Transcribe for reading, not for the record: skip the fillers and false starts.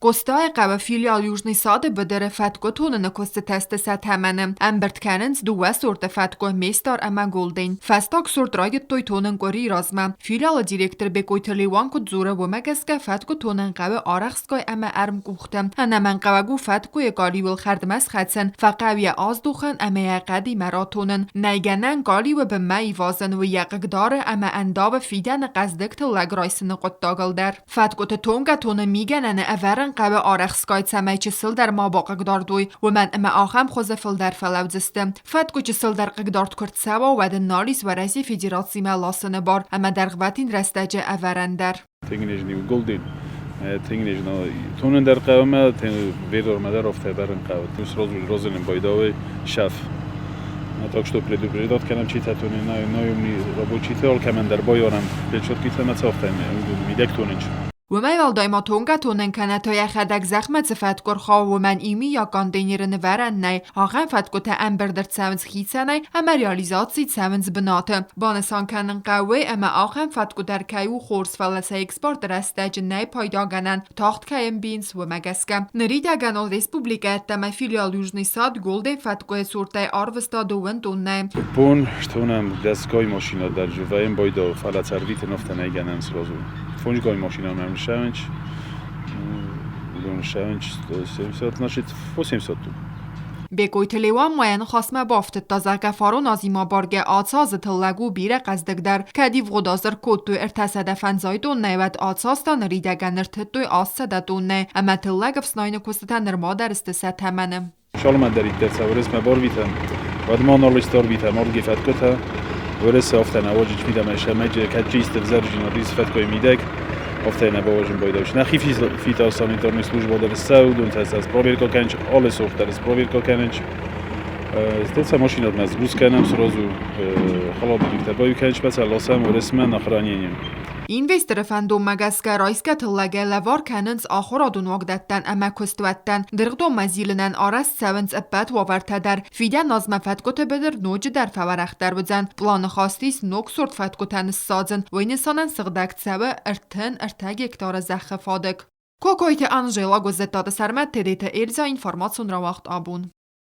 Къостайыхъӕуы филиал Южный сады быдыры фӕткъуы тоныны куыстытӕ сты сӕ тӕмӕны. Ӕмбырд кӕнынц дыууӕ сорты фӕткъуы Местар ӕмӕ Голден. Фӕстаг сорт райдыдтой тонын къуырийы размӕ. Филиалы директор Бекъойты Леуан куыд дзуры, уымӕ гӕсгӕ фӕткъуы тонын хъӕуы арӕхстгай ӕмӕ ӕрмкъухты. Ӕнӕмӕнгхъӕуӕг у фӕткъуыйы къалиуыл хӕрдмӕ схӕцын, фӕхъӕуы йӕ аздухын ӕмӕ йӕ хъӕдимӕ ратонын. Нӕй гӕнӕн къалиуы бынмӕ ивазын, уый йӕ хъыгдары ӕмӕ ӕндавы фидӕны хъӕздыг тыллӕг райсыны хъуыддагыл дӕр. Фӕткъуыты тонгӕ-тоны мигӕнӕны ӕвӕрын хъӕуы арӕхстгай, цӕмӕй чысылдӕр ма бахъыгдард уой, уымӕн ӕмӕ ахӕм хуызы фылдӕр фӕлӕудзысты. Фӕткъуы чысылдӕр хъыгдард куы рцӕуа, уӕд ын нал ис Уӕрӕсейы Федерацимӕ ласыны бар ӕмӕ дӕргъвӕтин рӕстӕджы ӕвӕрӕн дӕр. Тынг Голден. Тынг тонын дӕр хъӕуы ӕмӕ верормӕ дӕр афтӕ ӕвӕрын хъӕуы. Сразу розылын байдауы шеф. Так что предупреждать кӕнӕм читӕ тонын наемный рабочийты алкӕмӕн дӕр байарӕм перчаткитӕ ӕмӕ цӕфтӕ мидӕг тонынч. Уымӕй уӕлдай ма тонгӕ-тонын кӕнӕ та йӕхӕдӕг зӕхмӕ цы фӕткъуы рхауы, уымӕн иумиаг контейнеры нывӕрӕн нӕй. Ахӕм фӕткъуытӕ ӕмбырд ӕрцӕуынц хицӕнӕй ӕмӕ реализаци цӕуынц бынаты. Банысан кӕнын хъӕуы, ӕмӕ ахӕм фӕткъуы дӕр кӕй у хорз, фӕлӕ сӕ экспорты рӕстӕджы нӕй пайдагӕнӕн, тагъд кӕй ӕмбийынц, уымӕ гӕсгӕ. Ныридӕгӕн ол республикӕ ӕддӕмӕ филиал Южный сад Голден фӕткъуыйы сортӕй арвыста дыууын тоннӕйы. Бон стонӕм дӕсгай машинӕ дӕр вӕййӕм байдау, фӕлӕ цӕрвитын афтӕ нӕй гӕнӕн сразу. Фондзгай машинӕ мӕм ссӕуынц, уыдон ссӕуынц 170, значит 80 тут. Бекъойты Леуан ма йӕ ныхасмӕ бафтыдта, зӕгъгӕ, фарон азимӕ баргӕ ацы азы тыллӕг у бирӕ хъӕздыгдӕр. Кӕд ивгъуыд аз ӕркодтой 350 тоннӕйы, уӕд ацы аз та ныридӕгӕн ӕртыдтой 800 тоннӕйы ӕмӕ тыллӕг ӕфснайыны куыстытӕ нырма дӕр сты сӕ тӕмӕны. Салмӕддӕриддӕр сӕ Уӕрӕсмӕ барвитӕм, уӕд ма нал исты арвитӕм ардыгӕй фӕткъуытӕ. Уӕрӕсе афтӕ нӕ уаджы мидӕмӕ сӕмӕджы кӕд чи исты ӕвзӕрдзинад ис фӕткъуыйы мидӕг, афтӕ нӕ бауазын байдауыс. Нӕхи фитосанитарный служба дӕр ссӕуы, уыдон та сӕ спроверка кӕнынц, алы сорт дӕр спроверка кӕнынц. Стӕй сӕ машинӕтмӕ сгруз кӕнӕм сразу, холодильниктӕ баиу кӕнынц, сӕ ласӕм Уӕрӕсемӕ на хранение. Инвесторы фӕндонмӕ гӕсгӕ райсгӕ тыллӕгӕй лӕвар кӕнынц ахуырадон уагдӕттӕн ӕмӕ куыстуӕттӕн. Дыргъдонмӕ зилынӕн арӕзт цӕуынц ӕппӕт уавӕртӕ дӕр. Фидӕн азмӕ фӕткъуыты быдыр ноджыдӕр фӕуӕрӕхдӕр уыдзӕн. Пъланы хаст ис ног сорт фӕткъуытӕ ныссадзын. Уый нысанӕн сыгъдӕг цӕуы 33 гектары зӕххы фадыг. Кокойты Анжела, Гуыззӕттаты Сӕрмӕт, Тедеты Эльза, информацион рауагъд абон.